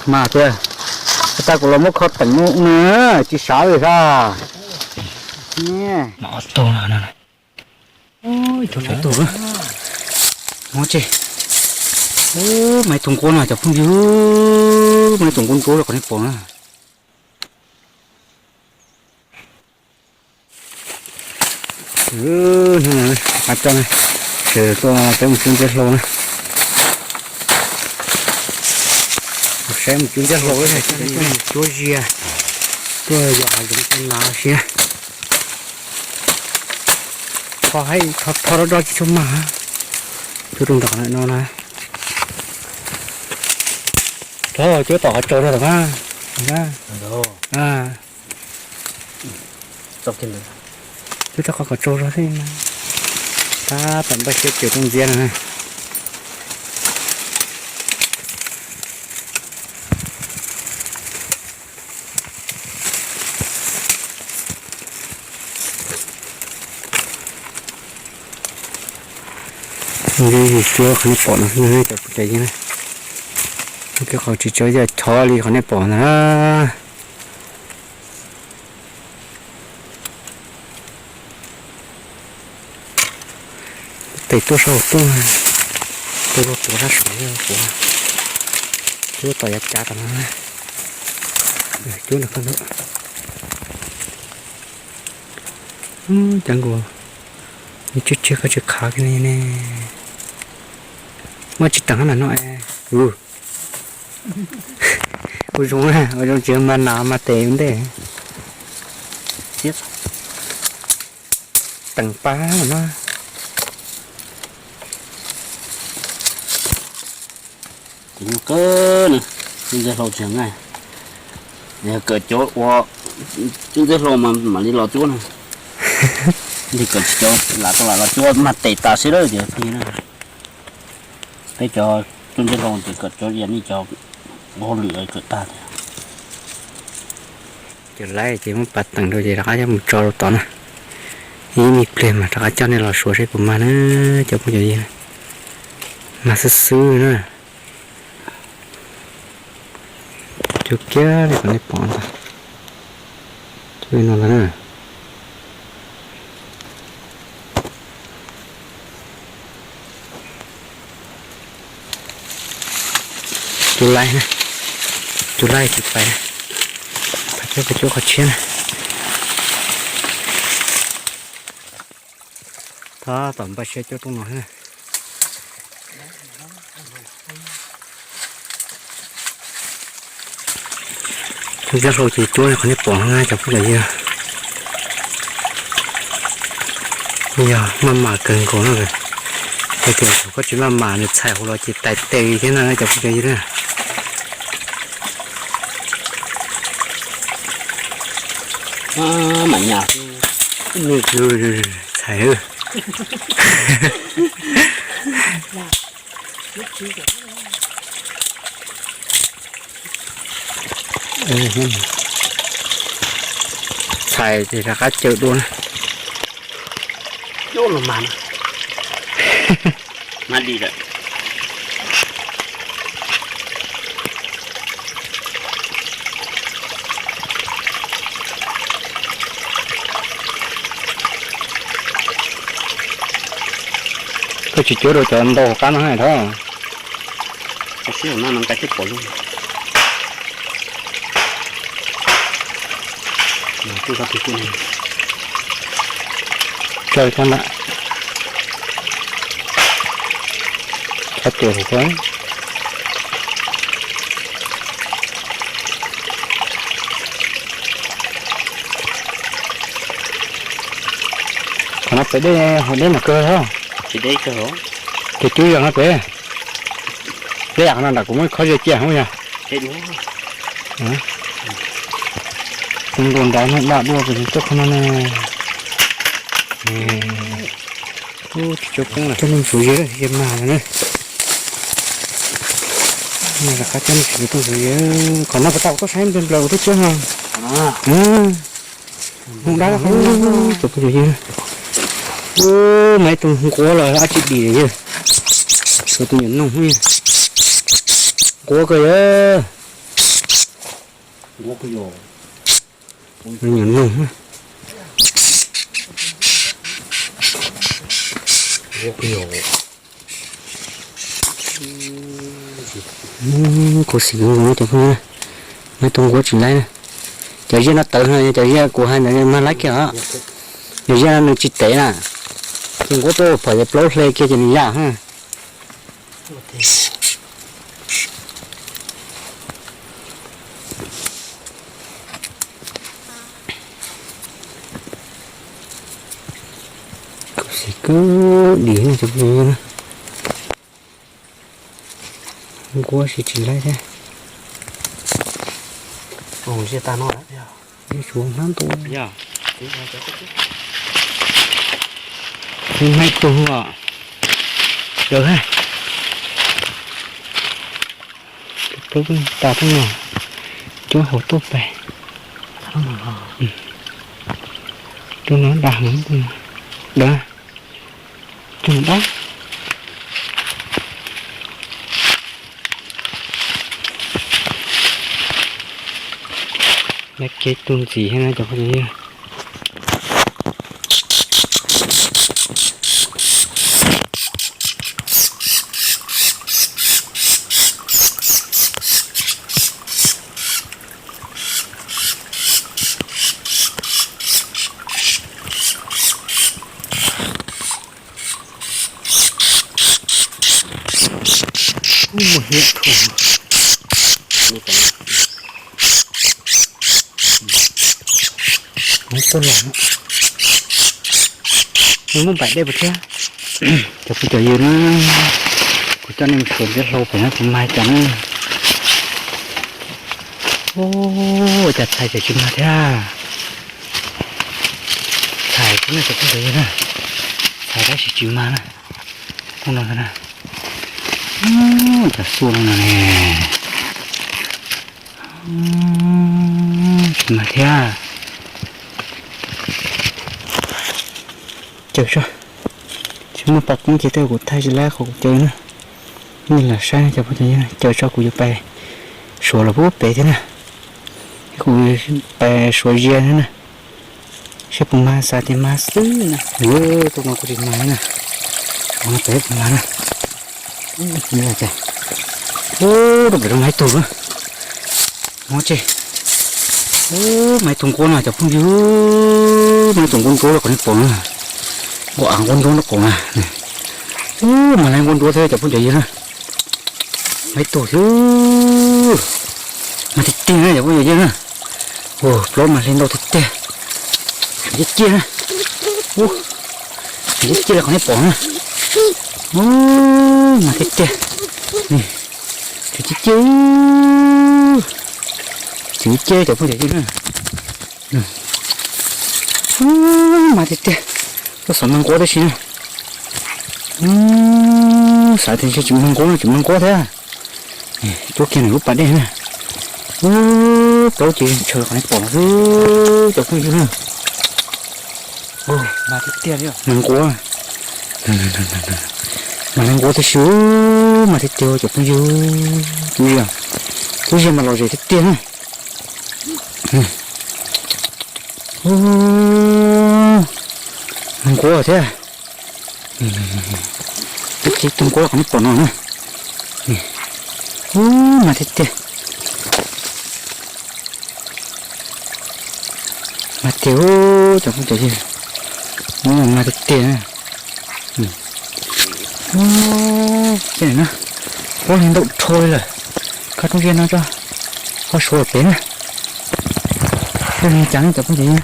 Mas tiag, tag kuv los muab kho teem no na, tsis sawv li sas. Maiv tus nquab no cov phooj ywg, maiv tus nquab nruab li qhov nej pom na. Hnub no, qab coj na, sawv tuaj peb mus cuab ntxhiab hlau na. Saib mus cuab ntxhiab hlau, coj nej tuaj mus cuab ziag, tuaj yos hav zoov tuaj hnav siab. Tho haib, tho tho dob dob tsis tshua mag. Cuab rau ntawm qhov no na. Tho cuab tom qhov tsaus rau tom na. Cuab tom qhov kom tsaus zog thiab. Tab tom npaj siab cuab rooj ntxiab no na. Cuab qhov nej pom no, cov phooj ywg, qhov tsis tso yog chov li qhov nej pom ntag. Tes tuaj saum tuaj, tuaj tuav sab saud, tuaj tom yav cav tom no. Cuab nram koj ntag. Cov nkaus, nws tshiab tshiab koj tsis khav kiag li ne. Muaj tsis teem hab na no es. Ua zoo, ua zoo tsis mas nas mas tes ua ntej. Teem pab no. Ces nyuaj kawg na, cuab ntxhiab hlau tsis nqaij. Yog kawm cov ua cuab ntxhiab hlau mas mam li los cuab na. Yog kawm tsis cov lam tau lam los cuab mas tes tas siab lawm tiag. Peb cov cuab ntxhiab hlau ces kawm cov yam nej cov ua hauj lwm kawm tag tiag. Cov laib ces muab pas teem rau ces rov qab coj mus tso rau tod na. Ib me pliag mas rov qab coj nej los suav seb puas mag na, cov phooj ywg. Mag xwb xwb na. Cuab kiag li qhov nej pom ntag. Cuab li no ntag na. Cuab laib na, cuab laib tsis pais na. Pais cuab, pais cuab qhov tshiab na. Tab tom npaj siab cuab rooj no na. Cuab ntxhiab hlau ces cuab li qhov nej pom no na cov phooj ywg. Yog maj mam kawg nkaus no, hais tias thaum koj tsis maj mam nws txhais hauv los ces tais tes thiab no cov phooj ywg na. Txhais. Txhais ces rov qab caw dua na. Koj tsis cuab rau cov ntau hauv qab no hais thov. Tso li koj ntag. Qhov tuaj hauv ko. Qhov no pem deb, hauv deb mas kawg os. Ces cuab yog no pem. Deb yam no nram kuv muab khob ze ciaj hauv yog. Kuv nkaus nrad no daj dua ces tuaj qhov no ne. Tsis tso poob lawm, coj nej mus tsuav ze, ze mag lawm na. Rov qab coj nej mus tsuav ze, qhov no puas tau tuaj saib nplaws nplaws kuv twb cuab no. Hmoov dab, cov phooj ywg, ub, mas ib tug nquab los dab tsi dim yawg, tus nyuam noog yawg. Nquab koj yog. Nyuam noog. Kuv xim kuv nqus cov phooj ywg, muaj ib tug nquab tsis laib na. Cov ziaj no tawv no, cov ziaj kuv hais ntawd mag laib kiag os. Cov ziaj no nws tsis tev na, ces nquab tuaj phom ces plaub hle kiag ces nws yaj. Kuv xim kub dim no cov phooj ywg na. Nquab tsis tsis laib thiab. Hnab ntu, hnab tug os. Caws ha. Plaub tas peb no, cuab hauv tuaj pais. Rau no da heev, da, cog dab. Lawv kev tus ntxiv thiab na cov phooj ywg. Nws muaj npaim dej puas thiab? Cov phooj cov ywg na, kuv coj nej mus suav ntxhiab hlau pem no kuv mag cov na. Ua cas txhais tseem tsis mag thiab? Txhais xwb na cov phooj cov ywg na, txhais tab sis tsis mag na. Ua no na, cov xua no ne, tsis mag thiab. Caws tso, tsis muaj pas koob ces tej kuv thaij tsis laib qhov kuv caws na. Nej lam saib cov phooj cov ywg, caws tso kuv yuav pais suav los pub pem thiab na. Kuv pais suav zias thiab na. Seb puas mag, xav tias mag xwb na. Tuaj no kuj tsis mag thiab na. Ua no pem puas mag na. Ub, rau pem rau mag ib tug na. Mob tseg. Ub, mag ib tug nquab no cov phooj ywg, mag ib tug nquab nruab rau qhov nej pom na. Nquab av nquab nruab nraub qaum na. Ub, mag laib nquab nruab thiab cov phooj cov ywg na. Mag ib tug xwb. Mag tiag tiag na cov phooj cov ywg na. Ua plaub mag hle ntau tiag tiag. Ntxim ciaj na. Ub, ntxim ciaj li qhov nej pom na. Ub, mag tiag tiag. Ntxim ciaj, ntxim ciaj cov phooj cov ywg na. Ub, mag tiag tiag. Tuaj xauv mag nquab tib si na. Xav tias ntshe tsis mag nquab no, tsis mag nquab thiab. Cuab kiag nws lub pas dej na. Ub, plaub ces ntshaw qhov nej pom no xwb cov phooj ywg na. Mag tiag tiag li, mag nquab. Mag nquab tib si, mag tiag tiag cov phooj ywg. Cuab zias, cuab zias mas lom zem tiag tiag na. Mag nquab thiab. Ib tug nquab qhov nej pom no na. Ub, mag tiag tiag. Mag tiag, cov phooj cov ywg. Ub, mag tiag tiag. Ub, ces na, pob hle ntau dhau li lawm. Koj rub ziag no tso, koj suav pem na. Ub, cas ne cov phooj cov ywg,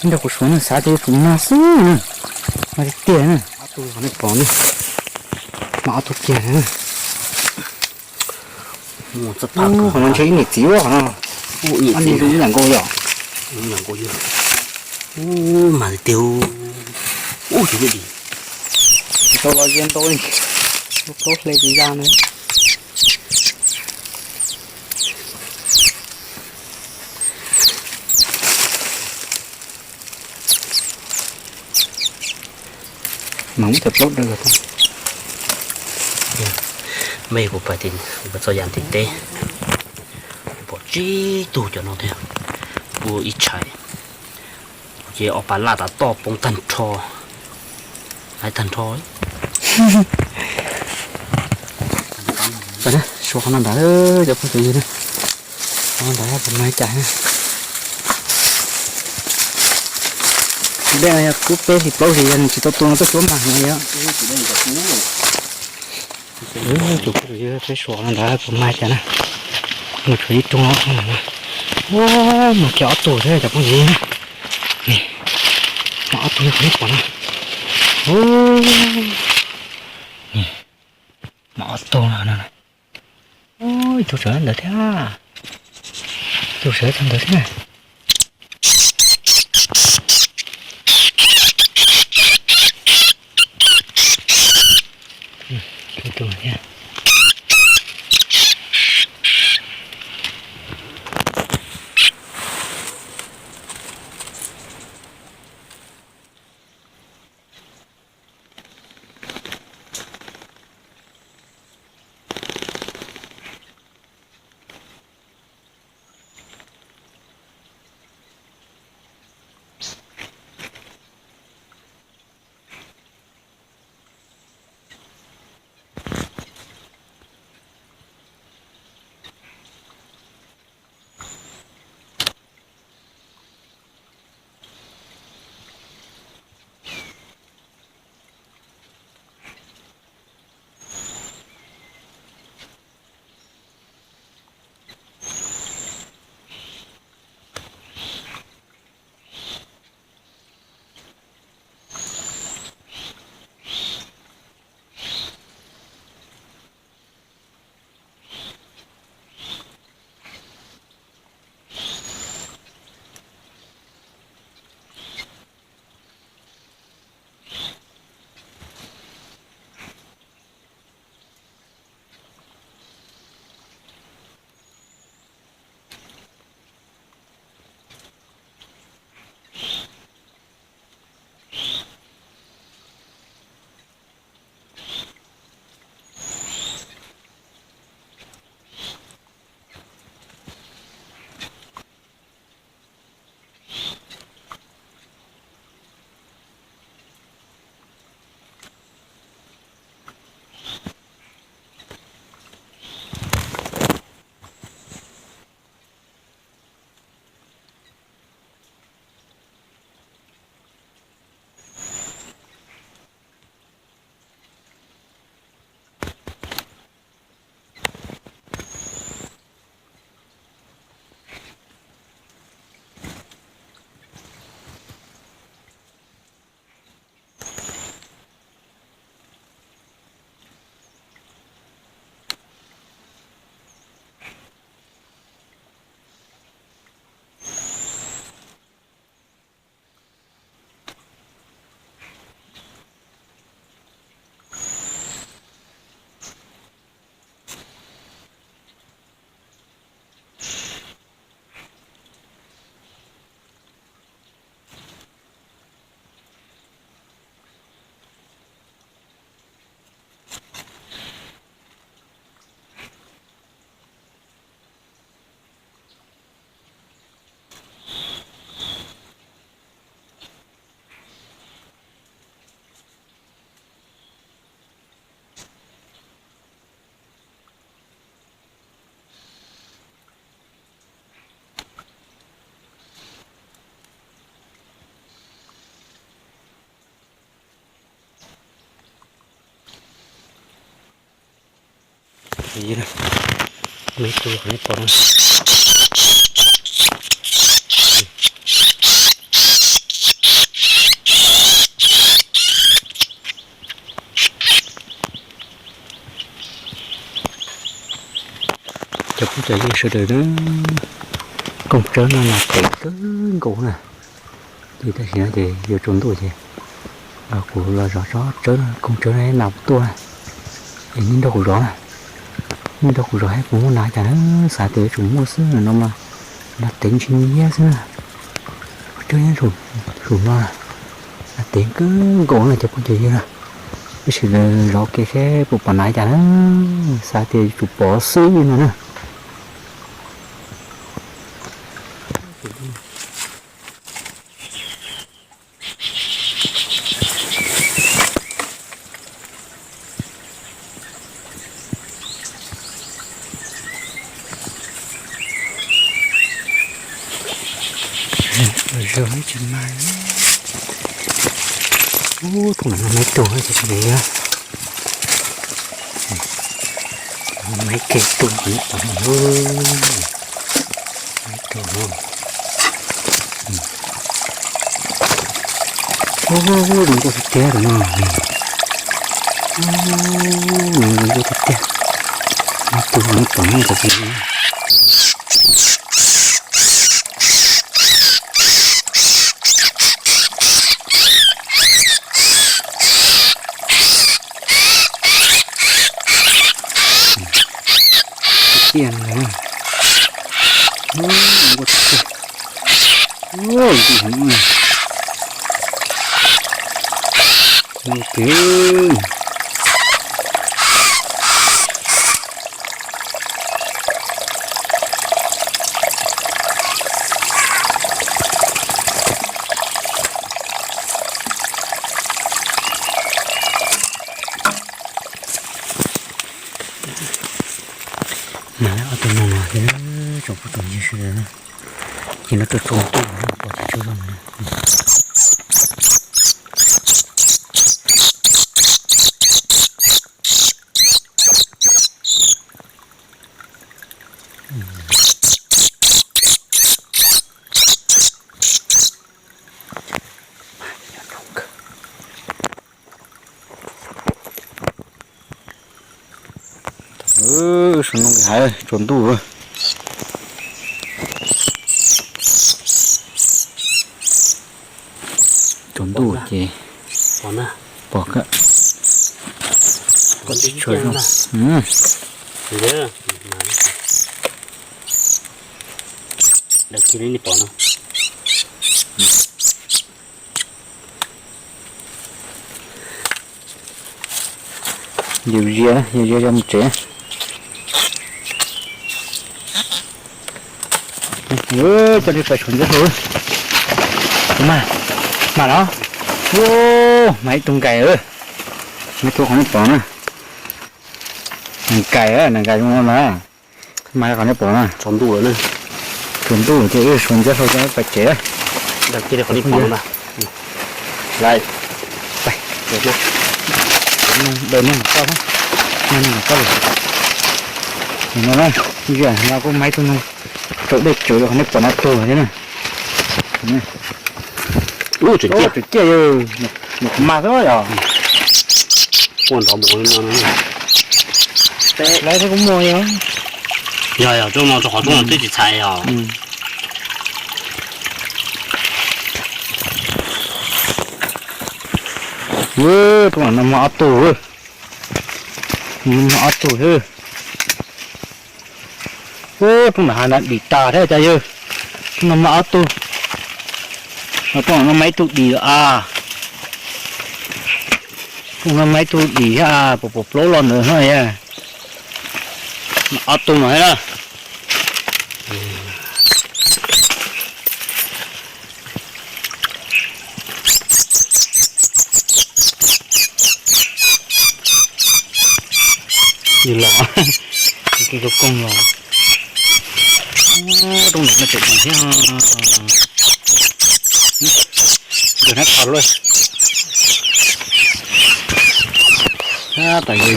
nrog kuv suav no xav tias yuav tsum mag xwb na. Mag tiag tiag na. Ob tug qhov nej pom na, mag ob tug kiag na. Qhov no ntshe ib niam txiv ua qhov no. Ib niam txiv ib yam nkaus yom. Ib yam nkaus yom. Ub, mas tiag tiag. Ub, tus dim. Tsis tau los ziag ntau li. Plaub hle ces ya na. Mas muab cov plaub daws los tau. Mej kuv pais tim, kuv pais txog yam tim teb, kuv pom tsib tug cov no thiab, ua ib tshais, ces ob pas laj tas toj poob tag nrho, hais tag nrho. Suav qhov no nrad, cov phooj cov ywg na, qhov no nrad puas mag cas na. Dej no yog kub peb hlis plaub hlis yog nws tsis tau tu no tuaj suav mag no yog. Cov phooj cov ywg, peb suav no nrad puas mag cas na. Nws tshuav ib tug no, ua, mas kiag ob tug thiab cov phooj cov ywg na. Mas ob tug yog qhov nej pom no. Mas ob tug no. Ib tug sawv ntawd thiab, ib tug sawv tag ntawd thiab. Ib tug thiab. Muaj ib tug qhov nej pom no. Cov phooj cov ywg sawv daws na, koob tsawb no nas tev kawg nkaus na. Ces tam sim no ces yuav tsaus ntuj ces kuv los zov tsob tsawb no, koob tsawb no nas puas tuaj na. Es nej nrog kuv zov na, nej nrog kuv zov saib puas muaj nas cas na. Xav tias yuav tsum muaj xwb no mas nas tev ntshis ntshis xwb na. Tsawb nyob saum no, nas tev kawg nkaus na cov phooj cov ywg na. Tab sis lawv zov kev seb puas pom nas cas na, xav tias yuav tsum pom xwb no na. Ub, tus no muaj ib tug ces tsis li. Muaj ib tug, muaj ib tug no. Ub, zoo nkauj tiag tiag tus no. Ub, zoo nkauj tiag tiag. Muaj ib tug no pom muaj tus no. Tiag no. Ub, zoo nkauj tiag tiag. Ub, zoo nkauj. Mas ob tug noog no ces tsaus pub tau ncig sawv daws na. Ces no tsaus tsaus ntuj no pom tsis tshua zoo na. Saum no hav tsaus ntuj. Tsaus ntuj ces pom kawg. Tsis tshua zoo. Yus zias, yus zias mus tsev. Coj li pais suav ntxhiab hlau. Mas, mas no, mas ib tug nkais, mas ib tug qhov nej pom na. Nkais, nkais zoo no na. Mas qhov nej pom na. Tsaus ntuj lawm, tsaus ntuj ces wb suav ntxhiab hlau coj pais tsev. Daws noog koj, noog koj lawm. No na, no kuj mas ib tug noog raus dej tsawv li qhov nej pom no tuag thiab na. Ub, tseem ciaj, tseem ciaj, mas xwb yog. Ua nrov mus no, lawv kuj muaj yog. Yog, yog, roob no rau qhov roob no twb tsis txhais yog. Roob no muaj ob tug, muaj ob tug xwb. Ub, roob no hav no dim tas thiab cov yawg. Roob no muaj ob tug. Roob no muaj ib tug dim a. Roob no muaj ib tug dim thiab, puas puas plaub los ntawd no. Ob tug no thiab na. Yus los, yus kiv koj koog los. Roob ntawd no tseem dim thiab. Nkawd hnab qhov lawm. Tab tom yog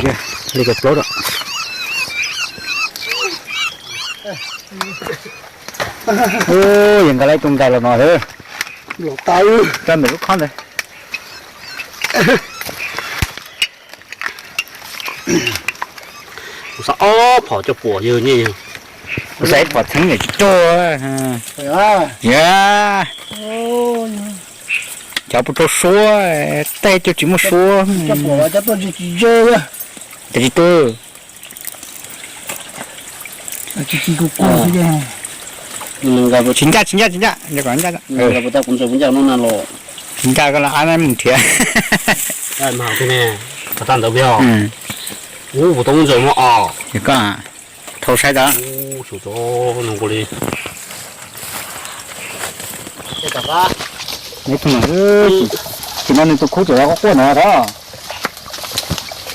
li kaum plaub lawm. Yog nkag lawm tus nkais los no lawm. Rau ntawm lub khob ntawd. Kuv xav ob phom coj puam yawg nyiaj yawg. Kuv xav ib phom txheeb niam tsis tuag. Yog. Cov puas rau suab, tej coj tsis muaj suab. Cov tsis tuag. Tsis ncaj, tsis ncaj, tsis ncaj, tsis ncaj. Tsis ncaj koj los ab mus nrhiav. Mas ne, Tag ntawd peb os. Ub, puas tau lub ntsaws no os? Koj thau saib tau. Ub, xyov, nug nkaus li. Neb tus no, tim no nws tus khub tseem quaj quaj no os.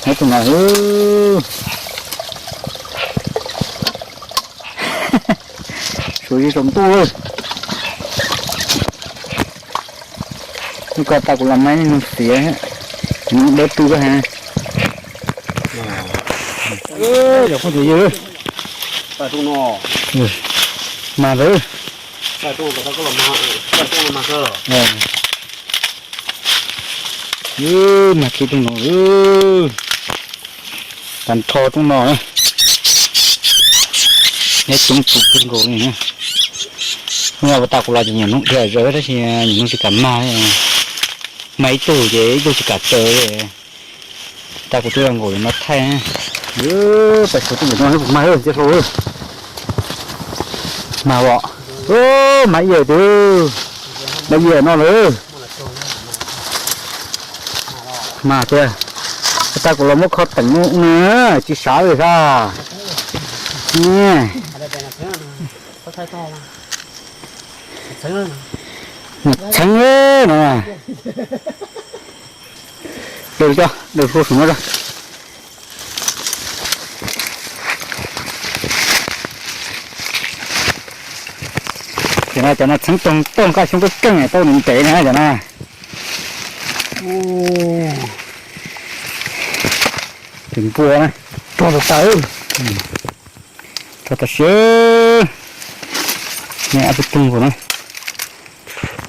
Neb tus no. Suav zis saum ntuj. Hnub ko tas kuv los mas nug xiav, nug dawb tw koj heev. Cov phooj ywg, mas ntawd, mas khi rooj no, tag nrho rooj no, neb coob tus kawg nkaus li. Hnub no tas kuv los ces nyiam hnub dhia zawv tab sis nyiam hnub tsis kam mag, mag ib tug ces ib tug tsis kam raws. Tas kuv twb los nkaum no thaij. Pais suav twb nkaum no puas mag ntxhiab hlau. Mag os. Mag ib yam tiag, mag ib yam no lawm. Mag tiag. Tas kuv los muab kho teem no tsis sav li sas. Txheeb no. Daws coj, daws hlua saum no tso. Ces no cov no txheeb toog toog nqaj xyoob kawg keej tau ntev ntev na cov no. Tus npua na, rog tas tas. Rog tas siab. Neb ab peb tug nkaus na.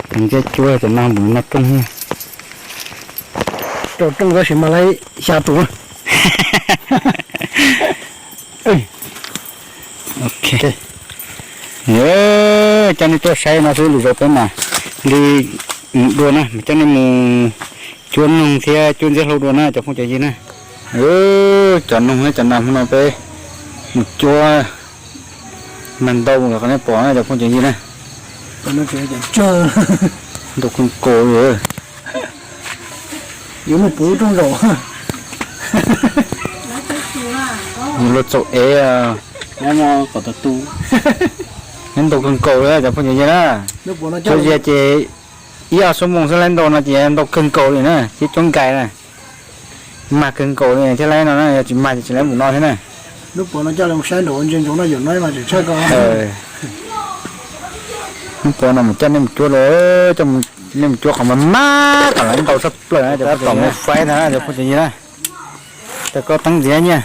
Cov ntxhiab cuab cov no npaum no rooj. Rau rooj tab sis mas lawv xya tus. Ok, coj nej tuaj saib no xwb, lwm zaus peb mam li mus dua na, coj nej mus cuab noog thiab cuab ntxhiab hlau dua na cov phooj cov ywg na. Cov noog thiab cov nas hmo no peb mus cuab mas ntau li qhov nej pom na cov phooj cov ywg na. Ntau kawg nkaus li. Yuav muaj puv rooj zaum. Nws luag txaum ev, nws ntau kawg nkaus li cov phooj cov ywg na. Tsuas yog ces ib ob xuab moos xwb laib ntau no ces ntau kawg nkaus li na, thiab cuab nkais na. Mag kawg nkaus li thiab laib no na, yog tsis mag ces tsis laib npaum no thiab na. Hnub puav no mus coj nej mus cuab, coj nej mus cuab qhov mas mag kom laib ntau tshaj plaws na cov phooj cov ywg na. Tau koj teeb ntxiv nyiaj.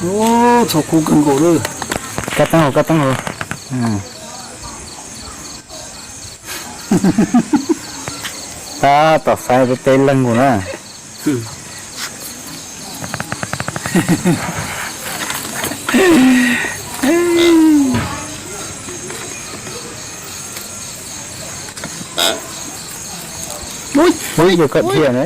Txhua khub kawg nkaus li. Koj teeb hauv, koj teeb hauv. Tab tom faib peb peb leeg nkaus na. Ub, yog koj dhia na.